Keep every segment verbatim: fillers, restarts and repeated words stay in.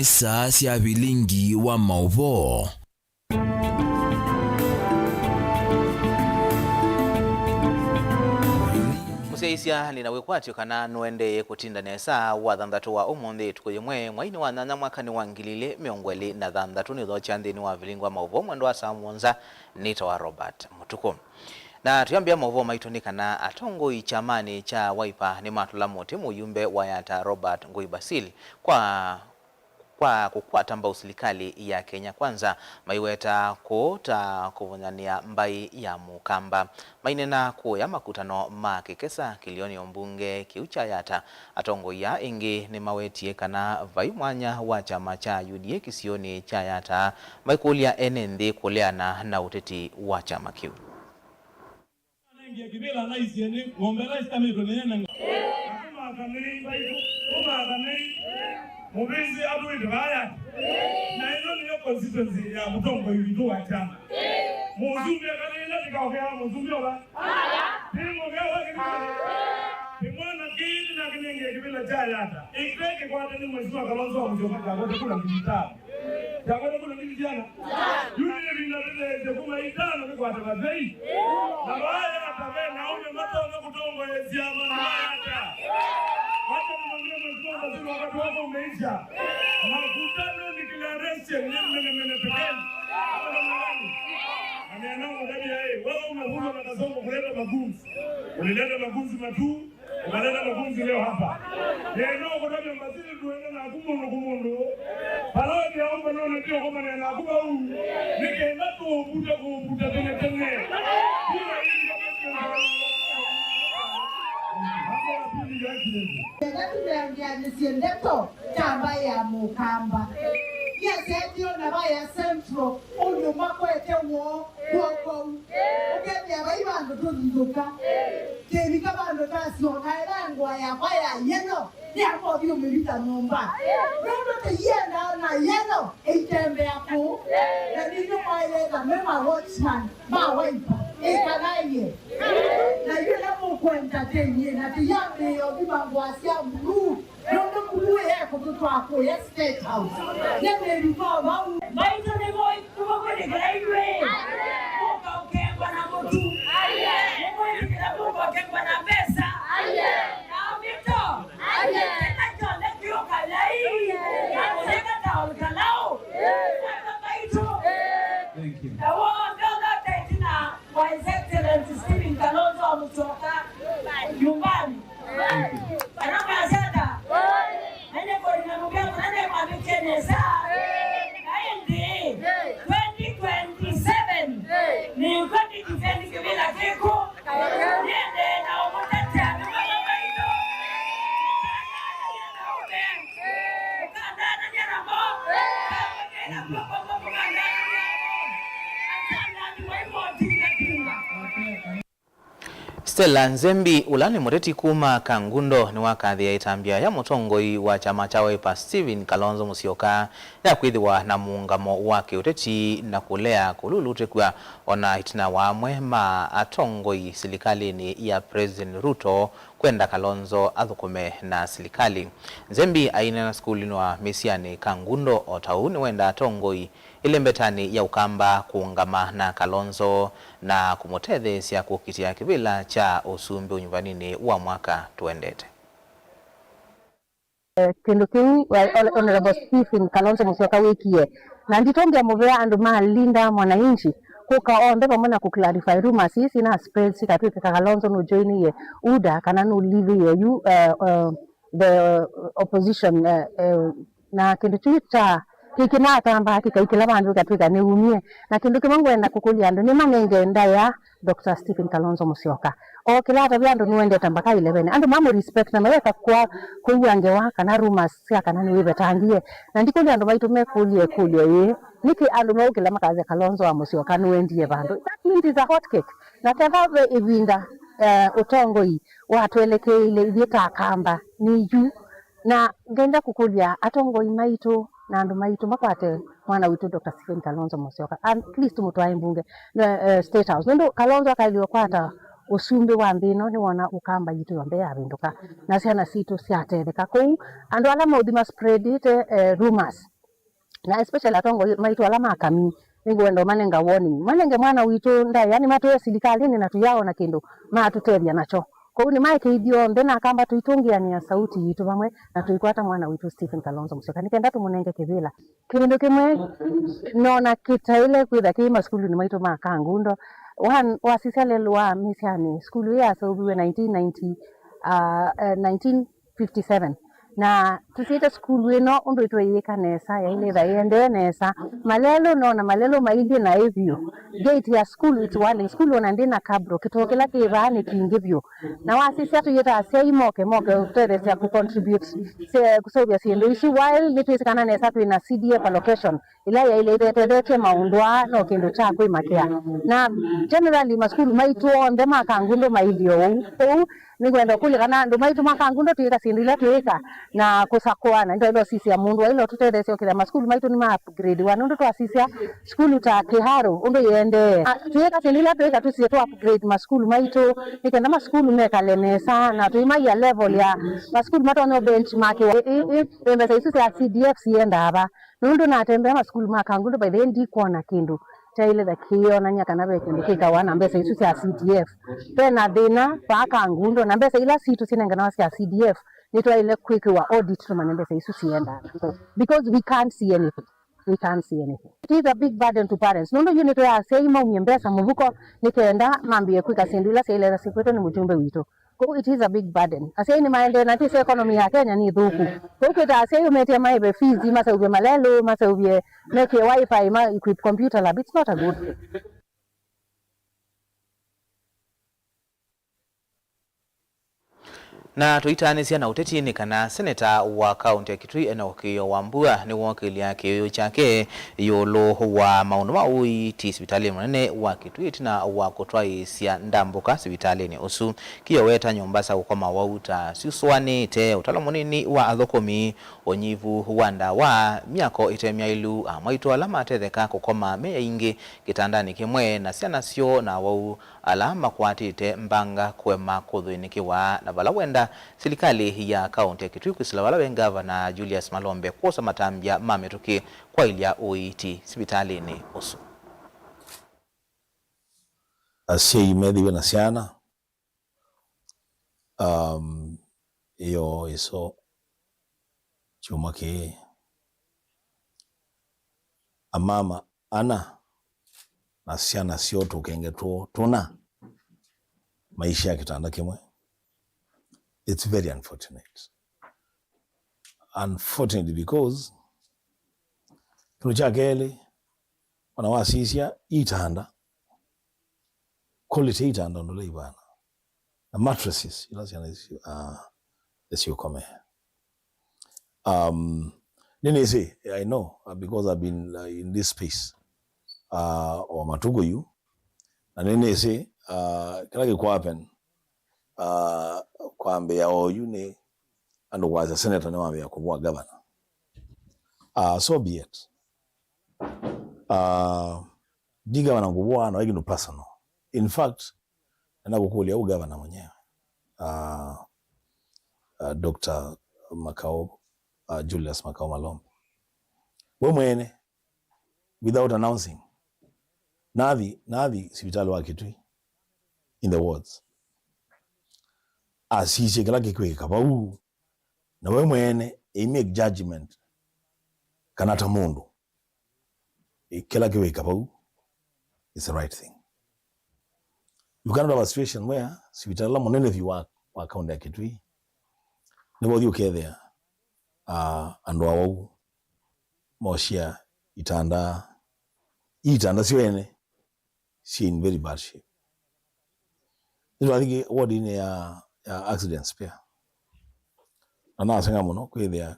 Saa sya vilingi wa maũvoo. Mũsyaĩĩsya, nĩ na wĩkwatyo kana nũendee kũtinda nesa wa thanthatũ wa ũmũnthĩ, ĩtukũ yĩmwe, mweinĩ wa nyanya, mwakanĩ wa ngili ilĩ mĩongo ĩlĩ na thanthatũ. Nĩũthokya nthĩnĩ wa vilingi wa maũvoo mwendo wa saa mũonza. Nĩtawa Robert Mũtukũ. Na tũyambĩa maũvoo maitũ nĩ kana atongoi kyamanĩ kya Wiper nĩmatũla mũtĩ mũyumbe wa Yatta Robert Ngũi Basil kwa kwa kũkwata mbau silikalĩ ya Kenya Kwanza, maiweta kũũ ta kũvũnyanĩa mbaĩ ya Mũkamba. Maineena kũya makutano ma kĩkesa kĩlĩonĩ o mbunge kĩu kya Yatta, atongoi aa ĩngĩ nĩmawetie kana vai mwanya wa kyama kya U D A kĩsionĩ kya Yatta, maikũlya ene nthĩ kũleana na ũteti wa kyama kĩu. Nĩngie kĩvĩla naisie nĩ ng'ombe ĩla ĩsitamĩtwe nĩ ene. Atũmakanei mbaitũ, tũmakanei. Mũvĩsĩ atũĩte vaya. Na ĩno nĩyo constituency ya mũtongoi witũ wa kyama. Mũsumbĩ akalĩla tĩkaokea mũsumbĩ ova. Tĩmũkea wa kĩvĩla. Tĩmwana kĩĩ na kĩnengie kĩvĩla kya Yatta. Ĩkĩte kĩkwate nĩ Mheshimiwa Kalonzo wa Musyoka kyakwate kula ngili itano. Kyakwete kũna ndini syana. Yu nĩ ĩvinda tũtetheesye kuma itano nĩkwata mathei. Na vaya ata ve na ũme matonya kũtongoesya mana ata. Wacha nimwambie Mheshimiwa Waziri, wakati wako umeisha. Makutano declaration ni mene mene pekeni. Hapo namna gani? Ameanza kudai yeye, wewe umevutwa na Kasongo kuleta magunzi. Ulileta magunzi matuu. Ũkaleta makunzi leo hapa. Neno kũtavya mbasili tuende naku mũndũ kũ mũndũ. Vala wĩthĩa ũmbanonĩ tĩ ũkomanĩa naku vau. Nĩ kenda tũũmbuta kũũmbuta tene tene. Kila hili kama mambo ya pili ya kilezi. Kenda tũneanĩsye ndeto ta mbaĩ ya Mũkamba. Yes, etio na vaya Central, ũndũ makwete woo. Kw'oko ũkethĩa vai vandũ tũthithũka, kĩvika vandũ tasyona ĩla ngũa yakwa ya yellow nĩakothi ũmĩvitha nyũmba, nũndũ tĩyiendaa na yellow ĩitembea kũu, na nĩnyũ mwaĩlĩtha me ma watchman ma Wiper ĩkanaie, na yu ĩla mũkũentertain na tĩyambĩĩa ũvima ngũa sya blue. Nũndũ mbulu ĩĩ ĩkũtũtwaa kũya State House. Nĩ mĩviko vau. Maitũ nĩmo tũkwĩtĩkĩla ithyĩ. Mũka ũkengwa na mũtu. Nĩmwĩtĩkĩla mũka ũkengwa na mbesa. Na mito. Kĩla kyonthe kĩũka yai. Na mũtheka ta ũkalaũ. Maitũ. Thank you. Na w'onthe ũla ũteti na Wa His Excellency Stephen Kalonzo Musyoka nyumbani. Kana mwasya ata? Nene kũrina mũvea mũnene mwambĩkie nesa. Na ĩndĩ twenty twenty-seven nĩkw'a nĩ defend kĩvĩla kĩkũ. Nĩendee na ũmũtetea nĩ mwana maitũ. Ũkandanania namo. Ũkandanania namo. Stella Nzembi, ũla nĩ mũteti kuma Kangundo, nĩwakathĩe ĩtambya ya mũtongoi wa kyama kya Wiper Stephen Kalonzo Musyoka ya kwĩthĩwa na mũũngamo wa kĩũteti na kũlea kũlulutĩkw'a, o na ĩtina wa amwe ma atongoi silikalĩnĩ ya President Ruto kwenda Kalonzo athũkũme na silikalĩ. Nzembi aineena sukulinĩ wa Mĩsyanĩ Kangundo, o ta ũu nĩwendaa atongoi ĩlembetanĩ ya Ũkamba kũũngama na Kalonzo na kũmũtetheesya kũkitĩa kĩvĩla kya ũsumbĩ ũnyuvaninĩ wa mwaka tũendete. Eh, kĩndũ kĩu, eh, Hon-, Honorable Stephen Kalonzo Musyoka wĩkie, na nditũngĩa mũvea andũ ma Linda Mwananchi kũka onthe vamwe na kũclarify rumors ii sina spread sikatw'ĩkĩka Kalonzo nũjoinie UDA kana nũlivĩe yu, eh, eh, the opposition, eh, eh, na kĩndũ kĩu kya kĩkĩnatambaa kĩkaikĩla vandũ kĩkatw'ĩka nĩumie. Na kĩndũ kĩmwe ngwenda kũkũlya andũ, nĩmanenge ndaĩa Doctor Stephen Kalonzo Musyoka. Okĩla atavya andũ nĩwendete mpaka eleven. Andũ mamũ respect na maweka kwa kũua ngewa kana rumors sya kana nĩwĩvetangie. Na ndikũlya andũ maitũ mekũlye ĩkũlyo yĩĩ, nĩkĩ andũ meũkĩla makasya Kalonzo wa Musyoka nĩwendie vandũ? That means it's a hot cake. Na kethwa ve ĩvinda, eh, ũtongoi watwelekeile ithyĩ ta Akamba nĩ yu. Na ngenda kũkũlya atongoi maitũ na andũ maitũ makwate mwana witũ Doctor Stephen Kalonzo Musyoka, at least mũtwae mbunge, eh, eh, State House. Nũndũ Kalonzo akaĩlĩwe kwata ũsumbĩ wa nthĩ ĩno, nĩwona Ũkamba yitũ yonthe yavĩndũka, na syana sitũ syatetheka. Kwoou andũ ala mauthi ma spreadĩte, eh, rumors, Na especially atongoi maitũ ala ma kamii, nĩngwenda ũmanenga warning. Manenge mwana witũ ndaĩa, nĩmatwĩe silikalĩnĩ na tũyaona kĩndũ matũtethya nakyo. Kwoou nĩmaekĩithye onthe na akamba tũitũngĩanĩa sauti yitũ vamwe na tũikwata mwana witũ Stephen Kalonzo Musyoka nĩ kenda tũmũnenge kĩvĩla. Kĩndũ kĩmwe nona kĩtaĩle kwĩtha kĩ masukulunĩ maitũ ma Kangundo. One, wasisya lelũ wa mĩsyanĩ, sukulu ĩĩ yaseũviw'e nineteen ninety, uh, uh, nineteen fifty-seven. Na tũsiĩte sukulu ĩno ũndũ ĩtweeyĩka nesa, yaĩlĩtha ĩendee nesa. Malelũ, nona malelũ mailyĩ naĩ vyũ. Gate ya sukulu it's one, sukulu ona ndĩ na kabro, kĩtoo kĩla kĩ vaa nĩ kingĩ vyũ. Na wasisya tũyĩta asyai moke, moke ũtetheesya kũ contribute, se-, kũseũvya syĩndũ isu, while nĩtwĩsĩ kana nesa twĩ na C D F allocation ĩla yaĩle ĩtetethetye maũndũ aa, no kĩndũ kya kwĩmakĩa. Na generally masukulu maitũ onthe ma Kangundo mailyĩ ũu. Ũu nĩngwenda ũkũlya kana andũ maitũ ma Kangundo twĩka syĩndũ ila twĩĩka na kũsakũana, nĩtwaĩle ũsisya mũndũ waĩle ũtũtetheesya ũkĩthĩa masukulu maitũ nĩma upgrade wa nũndũ twasisya sukulu ta Kĩharũ ũndũ yĩendee. Ah, twĩĩka syĩndũ ila twĩĩka tũsie tũ upgrade masukulu maitũ, nĩ kenda masukulu mekale nesa na tũimaia level ya masukulu matonya benchmark ĩ, ĩ, ĩ, ĩ mbesa isu sya C D F siendaa va. Nũndũ natembea masukulu ma Kangundo, by the way, ndikwona kĩndũ kyaĩle ta kĩyonany'a kana ve kĩndũ kĩkawa na mbesa isu sya C D F. Ve na thĩna vaa Kangundo, na mbesa ila sitũ sinenganawa sya C D F, nĩtwaĩle kwĩkĩwa audit tũmanye mbesa isu siendaa. Because we can't see anything. We can't see anything. It is a big burden to parents. Nũndũ yu nĩtwĩ asyai maumye mbesa mũvuko nĩ kenda mambĩe kwĩka syĩndũ ila syaĩle ta sikwĩtwe nĩ mũjumbe witũ. Kwoou it is a big burden. Asyai nĩmaendee na twĩsĩ economy ya Kenya nĩ thũku. Kwoou kwĩta asyai ũmetĩa maĩve fees, maseũvye malelũ, maseũvye, mekĩe wifi, ma equip computer lab, it's not a good thing. Na tũitaanĩsya na ũteti nĩ kana seneta wa kaũntĩ ya Kitui Enock Kĩĩo Wambua nĩwookĩlya kĩĩo kyake ĩũlũ wa maũndũ ma ũiiti sivitalĩnĩ mũnene wa Kitui ĩtina wa kũtwaĩĩsya ndambũka sivitalĩnĩ ũsu. Kĩĩo weeta nyũmba sya kũkoma awau ta syusũanĩte, ũtalo mũnini wa athũkũmi, ũnyivu wa ndawa, myako ĩte myaĩlu, amwaitũ ala matetheka kũkoma me aingĩ kĩtandanĩ kĩmwe, na syana syoo na awau ala makwatĩte mbanga kũema kũthĩnĩkĩwa, na vala wenda silikalĩ ya kaũntĩ ya Kitui kwĩsĩla vala ve Ngavana Julius Malombe kwosa matambya ma mĩtũkĩ kwaĩlya ũiiti sivitalĩnĩ ũsu. Asyai methĩwe na syana, um, ĩyoo ĩso kyumwa kĩĩ. Amama ana na syana syoo tũkenge twoo tũna maisha kĩtanda kĩmwe. It's very unfortunate. Unfortunate because kĩndũ kya kelĩ, ona wasisya itanda, quality ya itanda ũndũ ila ivana, na mattresses ila syana isu, ah, isyũkomea. Um, nĩnĩsĩ, I know, uh, because I've been, uh, in this space, uh, o matukũ yu, na nĩnĩsĩ, uh, kĩla kĩkũ happen, uh, kwambĩa oyu nĩ andũ kwasya senator nĩwambĩa kũvũa governor. Uh, so be it. Uh, ndi governor ngũvũa, no ĩkĩndũ personal. In fact, nenda kũkũlya ũu governor mwenyewe, uh, uh, Doctor Makau, uh, Julius Makau Malombe. We mwene, without announcing, nathi, nathi sivitalĩ wa Kitui in the wards. Asisye kĩla kĩkwĩkĩka vau, na we mwene, ĩ make judgment kana ta mũndũ, ĩ kĩla kĩwĩka vau is the right thing. You cannot have a situation where sivitalĩ ũla mũnene vyũ wa, wa kaũntĩ ya Kitui nĩvo ũthi ũkethĩa, ah, andũ awau mosia itanda, itanda syo ene syĩ in very bad shape. Nĩtwathi wodinĩ ya, ya accidents pia, na naseng'a mũno kwĩthĩa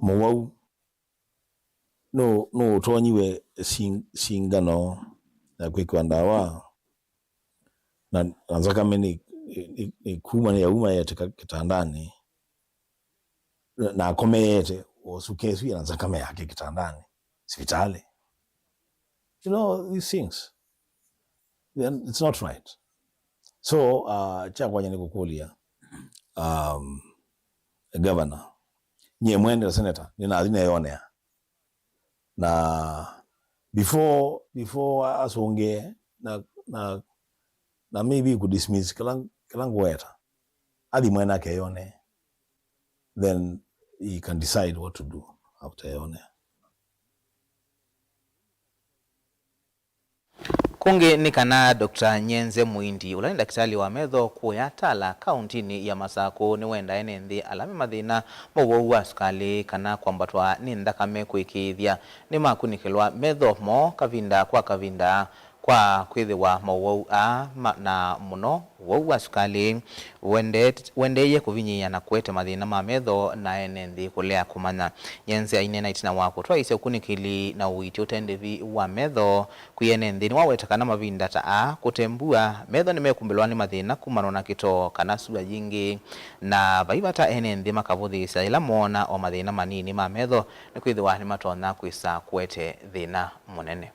mũwau nũ-, nũũtonyiwe sing-, singano ya kwĩkĩwa ndawa, na, na nzakame nĩ, nĩ, nĩ kuma nĩ yauma yetĩka kĩtandanĩ, na akomeete ũsuke ĩsu yĩna nzakame yake kĩtandanĩ sivitalĩ. You know, these things, then it's not right. So, uh, kya kwanya nĩ kũkũlya, um, governor, nyie mwene ta senator, nĩnathi neyonea Na before, before asũngĩe, na, na, na maybe kũ dismiss kĩla, kĩla ngũweta, athi mwene akeyone, then he can decide what to do after eyone. Kũngĩ nĩ kana Doctor Nyenze Mũindi, ũla nĩ ndakĩtalĩ wa metho kũya Tala, kaũntinĩ ya Masakũ, nĩwenda ene nthĩ ala me mathĩna ma ũwau wa sukalĩ kana kwambatwa nĩ nthakame kũĩkĩĩthya nĩmakunĩkĩlwa metho moo kavinda kwa kavinda kwa kwĩthĩwa maũwau aa ma, na mũno ũwau wa sukalĩ, wende-, wendeeie kũvinyĩĩa na kũete mathĩna ma metho na ene nthĩ kũlea kũmanya. Nyenze aineena ĩtina wa kũtwaĩĩsya ũkunĩkĩli na ũiiti ũte ndĩvi wa metho kwĩ ene nthĩ, nĩwaweta kana mavinda ta aa, kũte mbua, metho nĩmekumbĩlwa nĩ mathĩna kumanwa na kĩtoo kana sua yingĩ, na vai vata ene nthĩ makavũthĩĩsya yĩla moona o mathĩna manini ma metho, nĩkwĩthĩwa nĩmatonya kwĩsa kũete thĩna mũnene.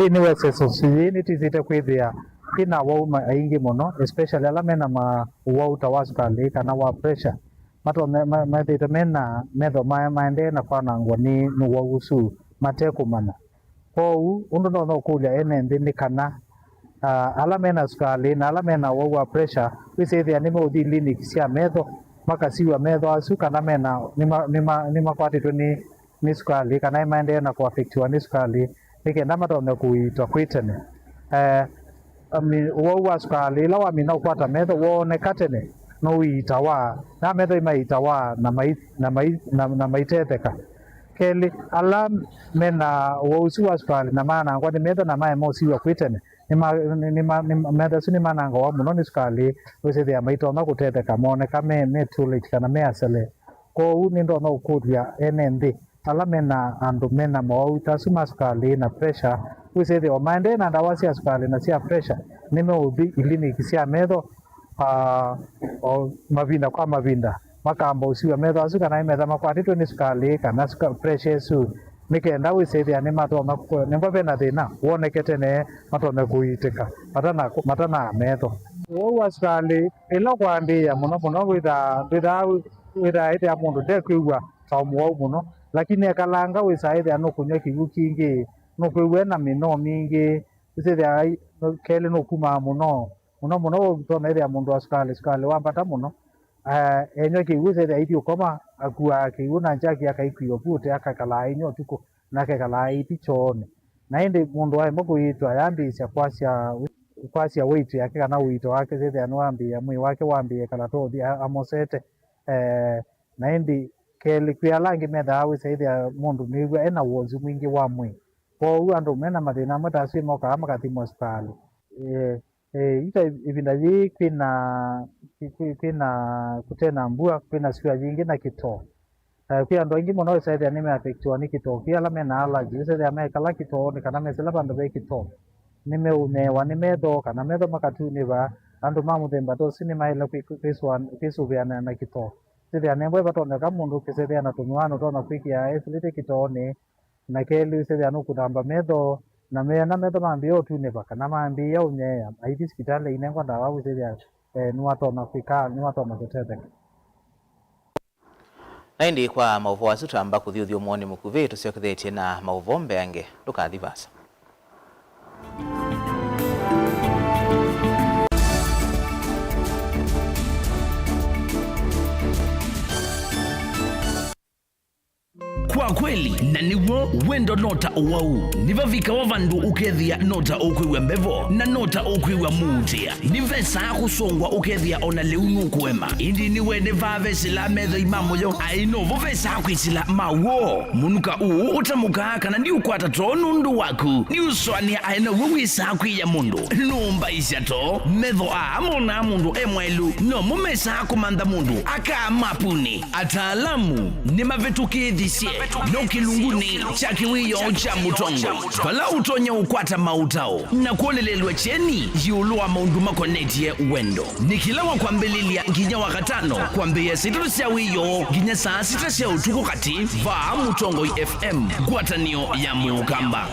Nthĩnĩ wa census yĩĩ nĩtwĩsĩte kwĩthĩa twĩ na awau ma-, aingĩ mũno, especially ala mena ma-, ũwau ta wa sukalĩ kana wa pressure. Matonye-, ma-, methĩĩtwe mena metho ma-, maendee na kwanangwa nĩ, nĩ ũwau ũsu mate kũmanya. Kwoou, ũndũ ndonya ũkũlya ene nthĩ nĩ kana, ah, ala mena sukalĩ na ala mena ũwau wa pressure, wĩsĩthĩa nĩmeũthi iliniki sya metho, makasiw'a metho asu kana mena, nĩma-, nĩma-, nĩmakwatĩtwe nĩ nĩ sukalĩ kana nĩmaendee na kũafektiwa nĩ sukalĩ, nĩ kenda matonye kũiitwa kwĩ tene. Eh, ami-, ũwau wa sukalĩ, ĩla wamina ũkwata metho, wooneka tene, nũiitawa, na metho nĩmaiitawa na mai-, na mai-, na, na maitetheka. Kelĩ, ala mena ũwau ũsu wa sukalĩ na manangwa nĩ metho na maema ũsiw'a kwĩ tene, nĩma-, nĩma-, nĩma-, metho asu nĩmanangawa mũno nĩ sukalĩ, wĩsĩthĩa maitonya kũtetheka, mooneka me, me too late kana me asele. Kwoou nĩndonya ũkũlya ene nthĩ ala mena andũ mena mowau ta asu ma sukalĩ na pressure, wĩsĩthĩwa maendee na ndawa sya sukalĩ na sya pressure, nĩmeũthi iliniki sya metho, ah, o mavinda kwa mavinda, makamba ũsiw'a metho asu kana nĩmetha makwatĩtwe nĩ sukalĩ kana suka-, pressure ĩsu, nĩ kenda wĩsĩthĩa nĩmatonya kũ-, nĩmba vena thĩna woneke tene, matonye kũiitĩka matana-, matanaa metho. Ũwau wa sukalĩ, ĩla ũkwambĩĩa mũno mũno, wĩthaa, ndwĩthaa wĩthaa ĩthĩa mũndũ ndekwĩw'a ta mũwau mũno, lakini ekalanga wĩsaa ĩthĩa nũkũnyw'a kĩw'ũ kingĩ, nũkwĩw'a ena mĩnoo mingĩ, wĩsĩthĩa ai-, kelĩ nũkumaa mũno, mũno mũno ũtonya ĩthĩa mũndũ wa sukalĩ, sukalĩ wambata mũno, eh, enyw'a kĩw'ũ wĩsĩthĩa aithi ũkoma, akuaa kĩw'ũ na njaki akaikwia vu ũte, akakalaa ainywa ũtukũ, na akekalaa aiti kyoonĩ. Na ĩndĩ mũndũ aema kũiitwa, yambĩĩsya kwasya, kwasya weight yake kana ũito wake, syĩthĩa nĩwambĩĩa, mwĩĩ wake wambĩĩa ĩkala ta ũthi a-, amosete. Eh, na ĩndĩ kelĩ, kwĩ ala angĩ methaa wĩsa ĩthĩa mũndũ nĩw'a ena wonzu mwingĩ wa mwĩĩ. Kwoou andũ mena mathĩna amwe ta asu mokaa makathimwa sipitalĩ. Eh, Eh, ita ĩvinda yĩĩ kwĩna, kwĩ-, kwĩ-, kwĩna, kũte na mbua, kwĩna sua yingĩ na kĩtoo. Eh, kwĩ andũ aingĩ mũno wĩsaĩthĩa nĩmeaffectiwa nĩ kĩtoo. Kwĩ ala mena allergy, wĩsaĩthĩa mekala kĩtoonĩ kana mesĩla vandũ ve kĩtoo, nĩmeũnyeewa nĩ metho kana metho makatunĩva. Andũ ma mũthemba ta ũsu nĩmaĩle kwĩ-, kwĩ-, kwĩsũa-, kwĩsũvĩana na kĩtoo. Wĩsaĩthĩa nĩvo vatonyeka mũndũ kĩsethĩa na tũmĩwani ũtonya kwĩkĩa esĩlĩte kĩtoonĩ. Na kelĩ, wĩsĩthĩa nũkũthamba metho, na meana metho mambĩĩa ũtunĩva kana mambĩĩa ũnyeea, aithi sipitalĩ ainengwa ndawa, wĩsĩthĩa, eh, nĩwatonya kwĩka, nĩwatonya kũtetheka. Na ĩndĩ kwa maũvoo asu twamba kũthi ũthyũmũonĩ mũkuvĩ, tũsyokethetye na maũvoo mbeange. Ndũkathi vaasa. Kwa kweli, na nĩw'o, wendo no ta ũwau. Nĩvavikawa vandũ ũkethĩa no ta ũkwĩw'a mbevo, na no ta ũkwĩw'a mũutĩa. Nĩvesaa kũsongwa ũkethĩa o na lĩu nũkũema. Ĩndĩ nĩwene vaa vesĩlaa methoi ma mũyo, aĩ novo vesaa kwĩsĩla ma w'o. Mũnuka ũũ ũtamũkaa kana ndiũkwata too nũndũ waku. Ndiũsũanĩa aĩ naw'o wĩsaa kwĩya mũndũ. Nũmbaisya too, metho aa monaa mũndũ e mwaĩlu, nomo mesaa kũmantha mũndũ akaa mapuni. Ataalamu nĩmavĩtũkĩthisye no kĩlungunĩ kya kĩwĩoo kya mũtongoi, vala ũtonya ũkwata maũtao na kwolelelw'a kyeni ĩũlũ wa maũndũ makonetye wendo. Nĩ kĩla wa kwambĩlĩlya nginya wa katano, kwambĩĩa saa itatũ sya wĩoo nginya saa sita sya ũtukũ katĩ, vaa Mũtongoi F M, ngwatanĩo ya Mũkamba.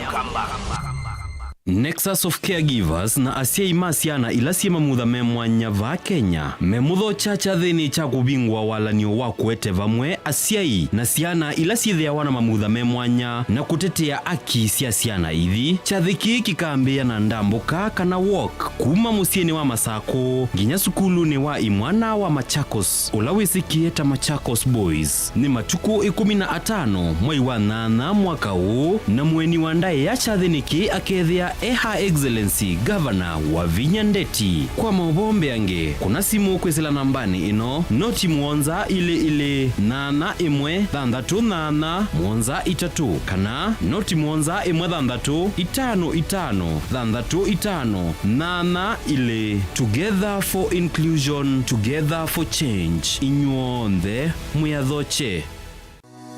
Nexus of Caregivers na asyai ma syana ila syĩ mamutha me mwanya vaa Kenya memũthokya kyathĩnĩ kya kũvingũa walan'yo wa kũete vamwe asyai na syana ila syĩthĩawa na mamutha me mwanya na kũtetea aki sya syana ithi. Kyathĩ kĩĩ kĩkambĩĩa na ndambũka kana walk kuma mũsyĩnĩ wa Masakũ nginya sukulunĩ wa imwana wa Machakos, ũla wĩsĩkĩe ta Machakos Boys. Nĩ matukũ ĩkũmi na atano mwei wa nyanya mwaka ũũ, na mũeni wa ndaĩa kyathĩnĩ kĩĩ akethĩa e Her Excellency Governor Wavinya Ndeti. Kwa maũvoo mbeange, kũna simũ kwĩsĩla nambanĩ ĩno, noti mũonza ilĩ ilĩ, nyanya ĩmwe thanthatũ nyanya mũonza itatũ, kana noti mũonza ĩmwe thanthatũ itano itano thanthatũ itano nyanya ilĩ. Together for inclusion, together for change. Inyw'onthe mwĩathokye.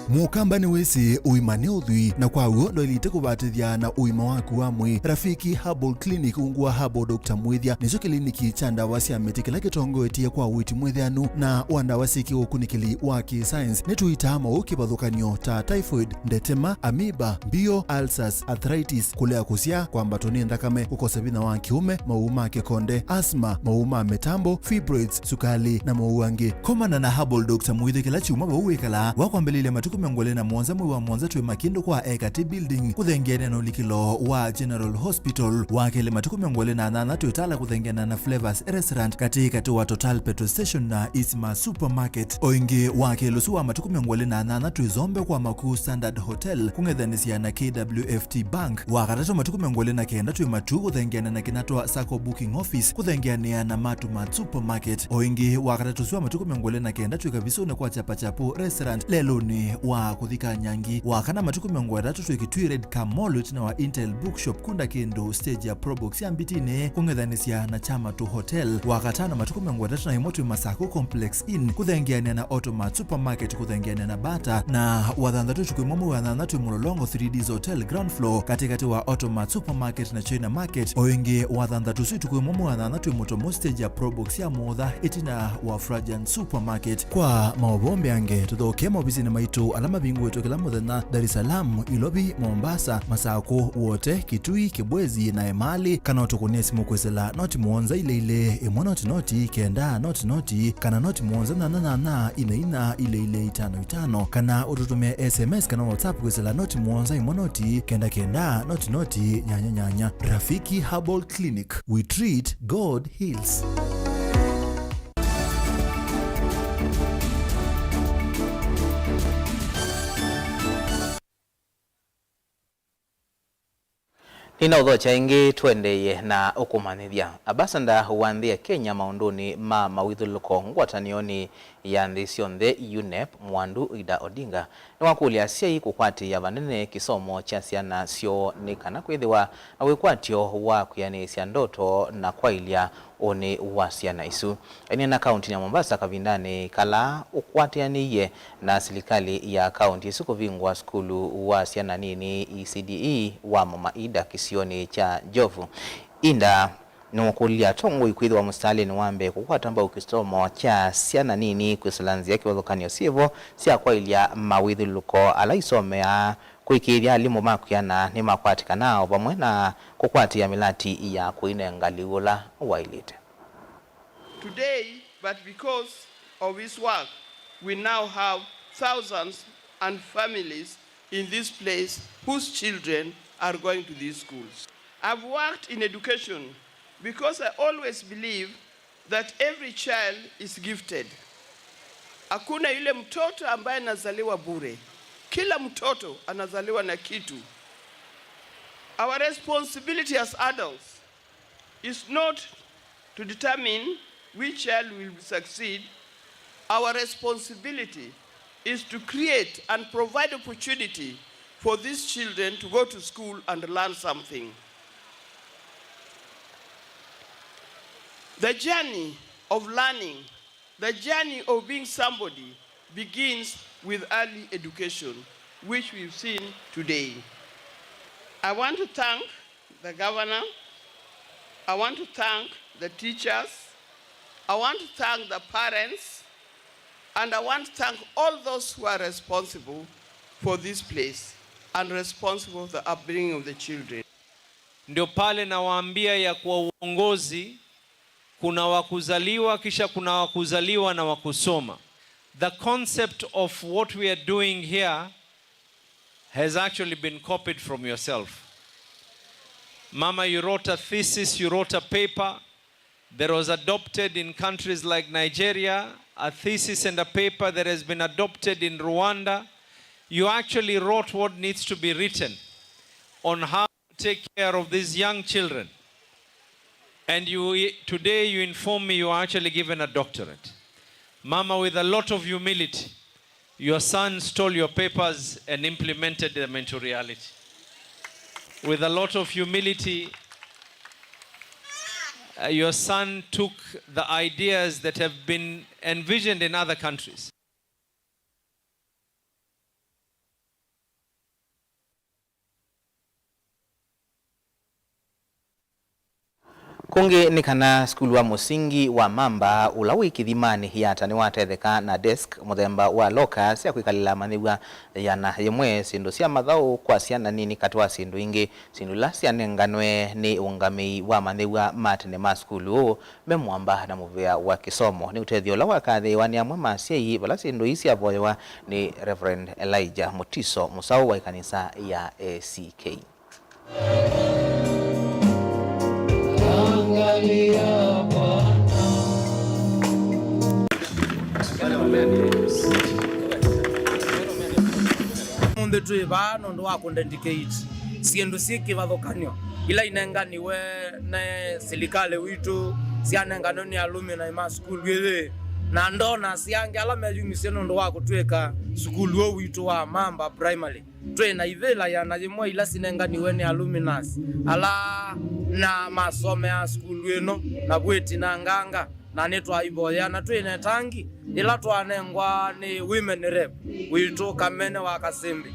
Mũkamba nĩwĩsĩ ũima nĩ ũthwii, na kwa w'o ndwaĩlĩte kũvatĩthya na ũima waku wa mwĩĩ. Rafiki Herbal Clinic ungu wa Herbal Doctor Mwĩthya nĩkyo kĩliniki kya ndawa sya mĩtĩ kĩla kĩtongoetye kwa ũiiti mwĩthĩanu na wa ndawa syĩ kĩũkunĩkĩli wa kĩ-science. Nĩtũitaa maũũ kĩvathũkany'o ta typhoid, ndetema, amoeba, mbio, ulcers, arthritis, kũlea kũsyaa, kwambatwa nĩ nthakame, kũkosa vinya wa kĩũme, maũũ ma kĩkonde, asthma, maũũ ma mĩtambo, fibroids, sukali, na maũũ angĩ. Komana na Herbal Doctor Mwĩthya kĩla kyumwa vau wĩkalaa. Wakwambĩlĩlya matukũ mĩongo ĩlĩ na mũonza mwei wa mũonza twĩ Makindũ kwa Ekati Building, kũthengeanĩa na ũlikĩlo wa General Hospital. Wa kelĩ matukũ mĩongo ĩlĩ na nyanya twĩ Tala kũthengeanĩa na Flavors Restaurant, katĩ katĩ wa Total Petrol Station na Isma Supermarket. O ĩngĩ, wa kelĩ ũsu wa matukũ mĩongo ĩlĩ na nyanya twĩ Zombe kwa Maku Standard Hotel, kũng'ethanĩsya na K W F T Bank. Wa katatũ matukũ mĩongo ĩlĩ na kenda twĩ Matuu kũthengeanĩa na Kinatwa Sacco Booking Office, kũthengeanĩa na Matumat Supermarket. O ĩngĩ, wa katatũ ũsu wa matukũ mĩongo ĩlĩ na kenda twĩ Kavisũnĩ kwa Chapachapu Restaurant, lelũnĩ wa kũthika Nyangi. Wa kana matukũ mĩongo ĩtatũ twĩ Kitui Red Car Mall, ĩtina wa Intel Bookshop, kunda kĩndũ stage ya Probox ya Mbitinĩ, kũng'ethanĩsya na Chamatu Hotel. Wa katano matukũ mĩongo ĩtatũ na ĩmwe twĩ Masakũ Complex Inn, kũthengeanĩa na Automat Supermarket, kũthengeanĩa na Bata. Na wa thanthatũ ũtukũ ĩmwe mwei wa nyanya twĩ Mũlolongo three Ds Hotel ground floor, katĩ katĩ wa Automat Supermarket na China Market. O ĩngĩ, wa thanthatũ ũsu ũtukũ ĩmwe mwei wa nyanya twĩ Mũtomo stage ya Probox ya Mũtha, ĩtina wa Frajan Supermarket. Kwa maũvoo mbeange, tũthoke maovisinĩ maitũ ala mavingũĩtwe kĩla mũthenya, Dar es Salaam, Ilovi, Mombasa, Masakũ, Wote, Kitui, Kibwezi, na Emali, kana ũtũkũnĩe simũ kwĩsĩla noti mũonza ilĩ ilĩ, ĩmwe noti noti, kenda noti noti, kana noti mũonza nyanya nyanya, ina ina, ilĩ ilĩ, itano itano, kana ũtũtũmĩe S M S kana WhatsApp kwĩsĩla noti mũonza ĩmwe noti, kenda kenda, noti noti, nyanya nyanya. Rafiki Herbal Clinic, we treat, God heals. Nĩnaũthokya ĩngĩ tũendeeye na ũkũmanyĩthya. Ambassador wa nthĩ ya Kenya maũndũnĩ ma mawĩthyũlũlũko ngwatanĩonĩ ya nthĩ syonthe, UNEP, Mwandu Ida Odinga, nĩwakũlya asyai kũkwatĩĩa vanene kĩsomo kya syana syoo nĩ kana kwĩthĩwa na wĩkwatyo wa kwĩanĩĩsya ndoto na kwaĩlya ũnĩ wa syana isu. Aineena kaũntĩnĩ ya Mombasa kavindanĩ kala ũkwatĩanĩie na silikalĩ ya kaũntĩ ĩsu kũvingũa sukulu wa syana nini, E C D E, wa Mama Ida kĩsionĩ kya Njovu. Ida nĩwakũlilye atongoi kwĩthĩwa mũsitalĩnĩ wa mbee kũkwata mbau kĩsomo kya syana nini kwĩsĩla nzĩa kĩvathũkany'o syĩvo sya kwaĩlya mawĩthyũlũlũko ala isomeaa, kũĩkĩĩthya alimũ ma kwĩana nĩmakwatĩkana o vamwe na kũkwatĩĩa mĩlati ya kũinenga lĩu ũla waĩlĩte. Today, but because of his work, we now have thousands and families in this place whose children are going to these schools. I've worked in education because I always believe that every child is gifted. Hakuna yule mtoto ambaye anazaliwa bure. Kila mtoto anazaliwa na kitu. Our responsibility as adults is not to determine which child will succeed. Our responsibility is to create and provide opportunity for these children to go to school and learn something. The journey of learning, the journey of being somebody begins with early education, which we've seen today. I want to thank the governor, I want to thank the teachers, I want to thank the parents, and I want to thank all those who are responsible for this place and responsible for the upbringing of the children. Ndio pale nawaambia ya kuwa uongozi, kuna wa kuzaliwa, kisha kuna wa kuzaliwa na wa kusoma. The concept of what we are doing here has actually been copied from yourself. Mama, you wrote a thesis, you wrote a paper that was adopted in countries like Nigeria, a thesis and a paper that has been adopted in Rwanda. You actually wrote what needs to be written on how take care of these young children. And you, today you inform me you are actually given a doctorate. Mama, with a lot of humility, your son stole your papers and implemented them into reality. With a lot of humility, uh, your son took the ideas that have been envisioned in other countries. Kũngĩ nĩ kana sukulu wa mũsingi wa Mamba, ũla wĩ Kĩthimanĩ Yata, nĩwatetheka na desk mũthemba wa locker sya kwĩkalĩla amanyĩw'a ĩana yĩmwe, syĩndũ sya mathaũ kwa syana nini, katĩ wa syĩndũ ingĩ, syĩndũ ila syanenganwe nĩ ũngamĩi wa amanyĩw'a ma tene ma sukulu ũũ me Mwamba na mũvĩa wa kĩsomo. Nĩ ũtethyo ũla wakathĩĩwa nĩ amwe ma asyai vala syĩndũ ii syavoyewa nĩ Reverend Elijah Mutiso Mũsaũ wa ĩkanisa ya A C K. Ũmũnthĩ twĩ vaa nũndũ wa kũdedicate syĩndũ syĩ kĩvathũkany'o ila inenganiwe nĩ silikalĩ witũ, syanenganwe nĩ alumni ma sukulu ĩyĩ, na donors angĩ ala meyumisye nũndũ wa kũtw'ĩka sukulu ũũ witũ wa Mamba Primary. Twĩ na ivĩla ĩana yĩmwe ila sinenganiwe nĩ alumnus ala na masomeaa sukulu ĩno na vwĩti na nganga, na nĩtwaivoyea, na twĩ na ĩtangi yĩla twanengwa nĩ women rep witũ Kamene wa Kasĩmbĩ,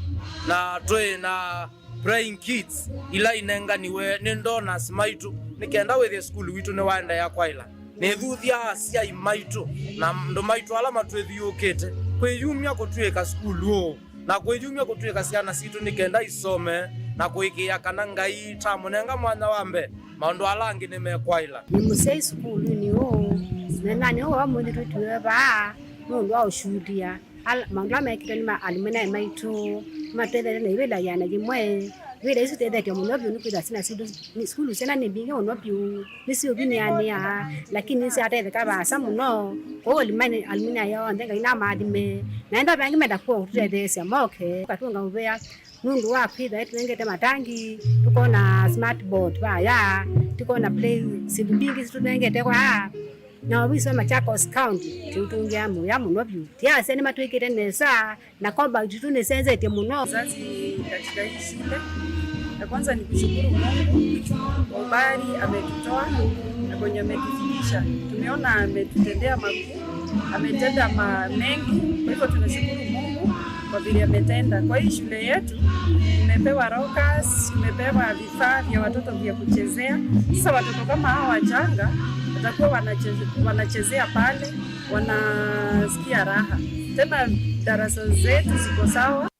na twĩ na praying kits ila inenganiwe nĩ donors maitũ nĩ kenda wĩthĩe sukulu witũ nĩwaendeea kwaĩla. Nĩthuthya asyai maitũ na andũ maitũ ala matwĩthiũũkĩte kwĩyumya kũtw'ĩka sukulu ũũ na kwĩyumya kũtw'ĩka syana sitũ nĩ kenda isome na kũĩkĩĩa kana Ngai tamũnenga mwanya wa mbee, maũndũ ala angĩ nĩmekwaĩla. Nĩ mũsyai sukulunĩ ũũ, mũthenyanĩ ũũ wa ũmũnthĩ twĩtiwe vaa nũndũ wa ũshuhudia ala, maũndũ ala mekĩtwe nĩ ma alumni maitũ, matũtethetie na ivĩla ĩana yĩmwe. Ivĩla isu itũtethetie mũno vyũ nĩkwĩthĩwa syana sitũ, nĩ, sukulu syana nĩ mbingĩ mũno vyũ. Nĩsyũvinianĩa, lakini nĩsyatetheka vaasa mũno. Kwoou alumni, alumni ayo onthe Ngai namaathime. Na enda ve angĩ menda kũa kũtũtetheesya moke, katũnga mũvea nũndũ wa kwĩthĩwa tũnengete matangi, tũkona smart board vaya, tũkona play, syĩndũ mbingĩ sitũnengete kwa. Na ovisi wa Machakos County, tũtũngĩa mũvea mũno vyũ. Ti asyai nĩmatwĩkĩte nesa, na compound itũ nĩsenzetye mũno. Wazazi katika hii shule, ya kwanza ni kushukuru Mungu kwa umbali ametutoa na kwenye ametufikisha. Tumeona ametutendea makuu, ametenda ma mengi, kwa hivyo tunashukuru Mungu kwa vile ametenda. Kwa hii shule yetu tumepewa lockers, tumepewa vifaa vya watoto vya kuchezea. Sasa watoto kama hawa wachanga watakuwa wanacheze-, wanachezea pale, wanasikia raha. Tena darasa zetu ziko sawa.